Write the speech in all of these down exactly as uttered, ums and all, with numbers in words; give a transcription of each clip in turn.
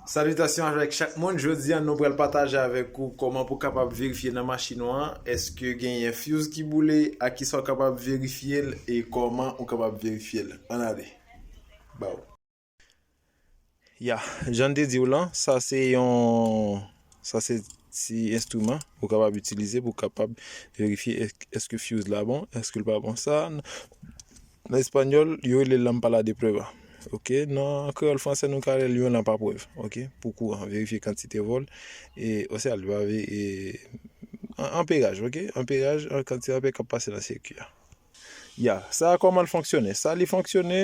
Salitasyon avèk chak moun. Jodi a, nou pral pataje avèk ou kòman pou kapab verifye nan machin ou an, èske genyen fuse ki boule, ak kisa w kapab verifye l, e kòman ou kapab verifye l. Ann ale. Baw. Ya, jan n te di w lan, sa se yon, sa se ti enstriman ou kapab itilize pou kapab verifye èske fuse la bon, èske l pa bon. Sa, nan espanyòl, yo rele lámpara de prueba. Ok, nan kreyòl fransè, nou ka rele l yon lanp a prèv, ok, pou kouran, verifye kantite volt, e, oswa li pa ve, e, an-, anperaj, ok, anperaj, an kantite anpè k ap pase nan sikui a. Ya, sa a kòman l fonksyone? Sa li fonksyone,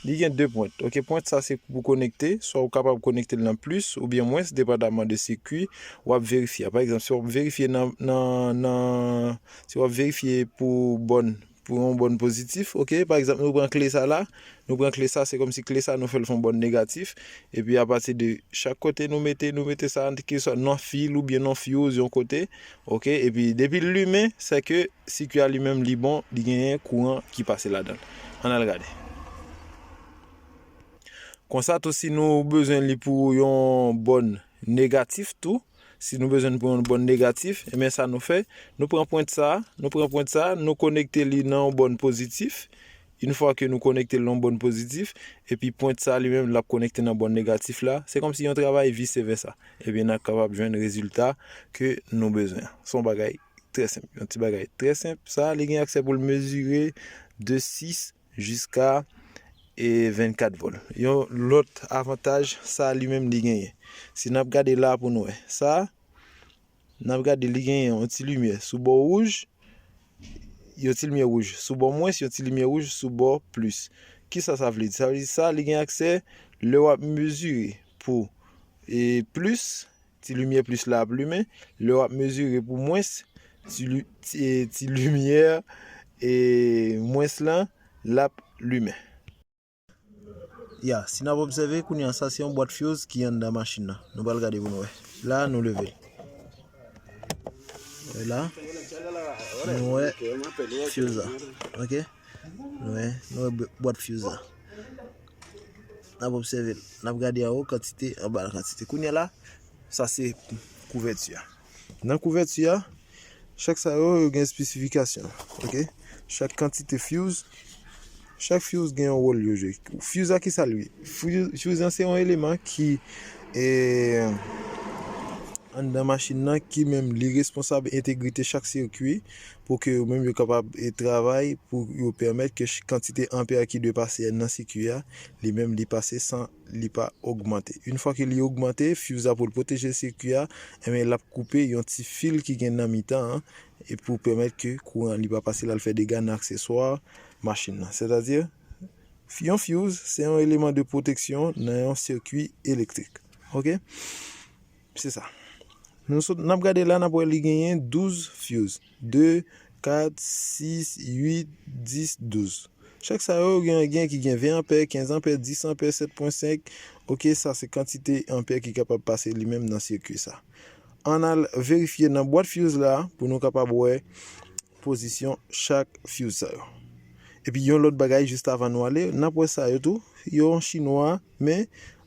li gen de pwent. Ok, pwent sa se pou konekte, swa ou kapab konekte l nan plis oubyen mwens, depandaman de sikui w ap verifye a. Pa egzanp, si w ap verifye nan, nan, nan, si w ap verifye pou bòn, pou yon bòn pozitif, ok, pa egzanp, nou pran kle sa la, nou pran kle sa, se kòmsi kle sa nou fè l fè yon bòn negatif, epi apati de chak kote nou mete, nou mete sa, kèlkeswa nan fil oubyen nan fuse yon kote, ok, epi depi l limen, se ke sikui a li menm li bon, li genyen kouran ki pase ladan l. Ann al gade. Konsa tou, si nou bezwen li pou yon bòn negatif tou, si nou bezwen pou yon bòn negatif, ebyen sa nou fè, nou pran pwent sa, nou pran pwent sa, nou konekte li nan yon bòn pozitif. Yon fwa ke nou konekte l nan yon bòn pozitif, epi pwent sa li menm l ap konekte nan bòn negatif la, se kòmsi yon travay vise vèsa. Ebyen n ap kapab jwenn rezilta ke nou bezwen an. Se yon bagay trè senp, yon ti bagay trè senp. Sa, li gen aksè pou l mezire de sis jiska, e, vennkat volt. Yon lòt avantaj sa li menm li genyen. Si n ap gade la pou n wè. Sa, n ap gade li genyen yon ti limyè sou bò wouj, yon ti limyè wouj sou bò mwens, yon ti limyè wouj sou bò plis. Kisa sa vle di? Sa vle di sa, li gen aksè lè w ap mezire pou, e, plis, ti limyè plis la ap limen. Lè w ap mezire pou mwens, ti li-, ti, e, ti limyè, e, mwens lan, l ap limen. Ya, si n ap obsève, kounye a, sa se yon bwat fuse ki anndan machin nan. Nou pral gade pou nou wè. La, nou leve l. Wè la, nou wè fuse la. Ok? Nou wè, nou wè bw-, bwat fuse la. N ap obsève l. N ap gade anwo kantite, anba kantite. Kounye a la, sa se kouvèti a. Nan kouvèti a, chak sa yo, yo gen espesifikasyon. Ok? Chak kantite fuse, chak fuse gen yon wòl yo jwe. Fuse a ki sa l ye? Fuse, fuse lan se yon eleman ki, e, anndan machin nan ki menm li responsab entegrite chak sikui pou ke yo menm yo kapab, e, travay pou yo pèmèt ke ch-, kantite anpè ki dwe pase nan sikui a, li menm li pase san li pa ogmante. Yon fwa ke li ogmante, fuse la pou l pwoteje sikui a, enben l ap koupe yon ti fil ki gen nan mitan an, e pou pèmèt ke kouran li pa pase l al fè dega nan akseswa machin nan. Sètadi, yon fuse se yon eleman de pwoteksyon nan yon sikui elektrik. Ok? Se sa. Nou sot, n ap gade la, n ap wè li genyen douz fuse. De, kat, sis, uit, dis, douz. Chak sa yo gen, gen ki gen ven anpè, kenz anpè, dis anpè, sèt pwen senk. Ok, sa se kantite anpè ki kapab pase li menm nan sikui sa. Ann al verifye nan bwat fuse la pou nou kapab wè pozisyon chak fuse sa yo. Epi yon lòt bagay, jis avan nou ale, n ap wè sa yo tou. Yo an chinwa, men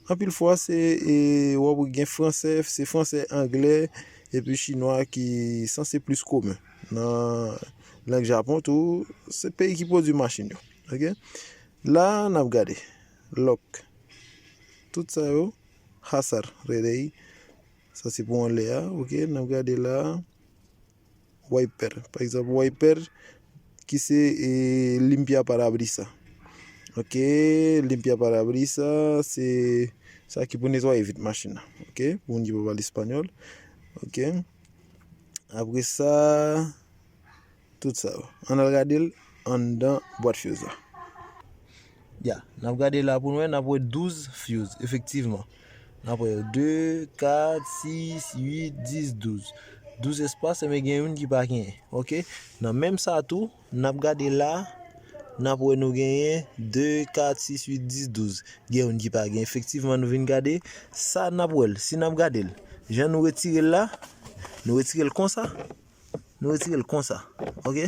anpil fwa se, e, w ap gen fransè, se fransè, anglè, epi chinwa ki sanse plis komen. Nan lang Japon tou, se peyi ki pwodui machin yo. Ok? La, n ap gade. Lòk. Tout sa yo, hasar, relay. Sa se pou anlè a. Ok? N ap gade la. Wiper. Pa egzanp, wiper ki se, e, limpia parabrisa. Ok, limpia parabrisa, se sa ki pou netwaye vit machin nan. Ok, pou moun ki pa pale espanyòl. Ok. Apre sa, tout sa yo. Ann al gade l anndan bwat fuse la. Ya, n ap gade la pou n wè, n ap wè douz fuse, efektivman. N ap wè de, kat, sis, uit, dis, douz. Douz espas, men gen youn ki pa genyen. Ok? Nan menm sa tou, n ap gade la, n ap wè nou genyen de, kat, sis, uit, dis, douz. Gen youn ki pa genyen. Efektivman, nou vin gade sa, n ap wè l. Si n ap gade l, jan nou retire l la, nou retire l konsa. Nou retire l konsa. Ok?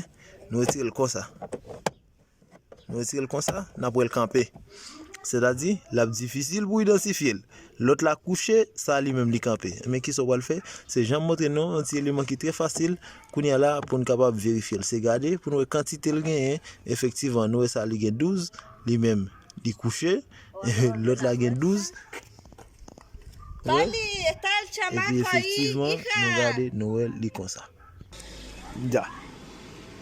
Nou retire l konsa. Nou retire l konsa, n ap wè l kanpe. Sètadi, l ap difisil pou idantifye l. Lòt la kouche, sa a li menm li kanpe. Men kisa w pral fè? Se jan m montre nou, yon ti eleman ki trè fasil. Kounye a la, pou n kapab verifye l, se gade pou n wè kantite l genyen. Efektivman, nou wè sa li gen douz, li menm li kouche. Lòt la gen douz. Wè. Epi efektivman, nou gade, nou wè li konsa. Ya.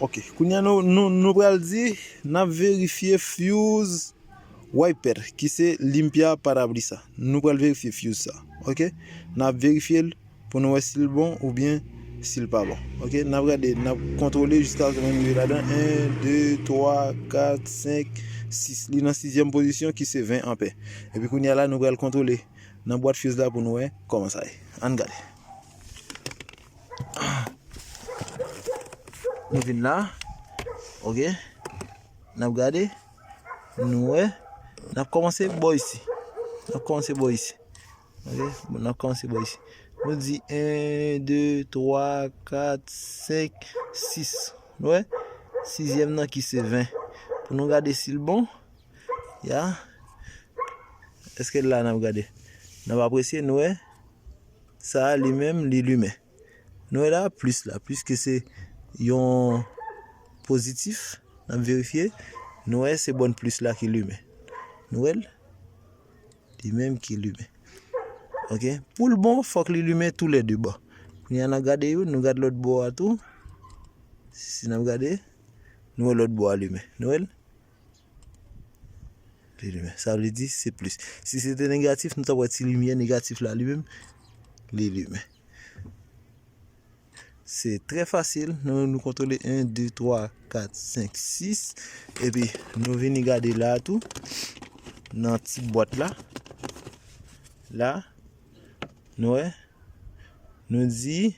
Ok, kounye a nou, nou, nou pral di, n ap verifye fuse wiper, ki se limpia parabrisa. Nou pral verifye fuse sa. Ok? N ap verifye l pou nou wè si l bon oubyen si l pa bon. Ok? N ap gade, n ap kontwole jiskaske nou rive ladan. En, de, twa, kat, senk, sis. Li nan sizyèm pozisyon ki se ven anpè. Epi kounye a la, nou pral kontwole nan bwat fuse la pou nou wè kòman sa ye. Ann gade. Nou vin la. Ok. N ap gade. Nou wè. N ap kòmanse bò isi. N ap kòmanse bò isi. Ok. Bon, n ap kòmanse bò isi. Nou di en, de, twa, kat, senk, sis. Nou wè? Sizyèm nan ki se ven. Pou nou gade si l bon. Ya. Èske l la n ap gade? N ap apresye, nou wè. Sa a li menm, li limen. Nou wè la, plis la, piske se yon pozitif, n ap verifye. Nou wè, se bòn plis la ki limen. Nou wè l? Li menm ki limen. Ok? Pou l bon, fòk li limen toulède bò. Kounye a n ap gade yo, nou gade lòt bò a tou. Si n ap gade, nou wè lòt bò a limen. Nou wè l? Li limen. Sa vle di se plis. Si se te negatif, nou t ap wè ti limyè negatif la li menm, li limen. Se trè fasil. Nou, nou kontwole en, de, twa, kat, senk, sis. Epi nou vini gade la tou. Nan ti bwat la. La. Nou wè. Nou di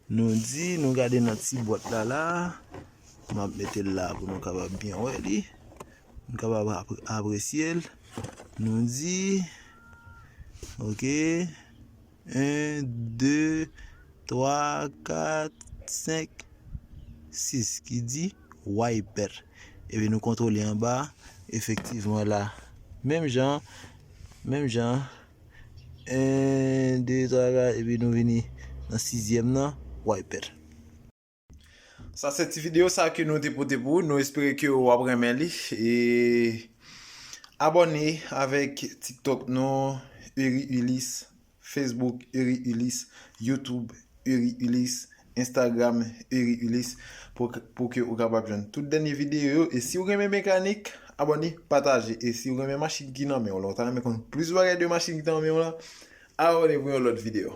Nou di, nou gade nan ti bwat la la. M ap mete l la pou nou kapab byen wè li. Nou kapab apre-, apresye l. Nou di, ok, en, de, twa, kat, senk, sis, ki di wiper. Epi nou kontwole anba, efektivman la. Menm jan, menm jan, en, de, twa, kat, epi nou vini nan sizyèm nan, wiper. Sa se ti videyo sa ke nou te pote pou ou. Nou espere ke w ap renmen li. E abòne avèk TikTok nou, Eury Ulysse, Facebook Eury Ulysse, YouTube Eury Ulysse, Instagram Eury Ulysse, pou, pou ke ou kapab jwenn tout dènye videyo yo. E si w renmen mekanik, abòne, pataje. E si w renmen machin ki nan men w la, ou ta renmen konn plis bagay de machin ki nan men w la, abòne pou yon lòt videyo.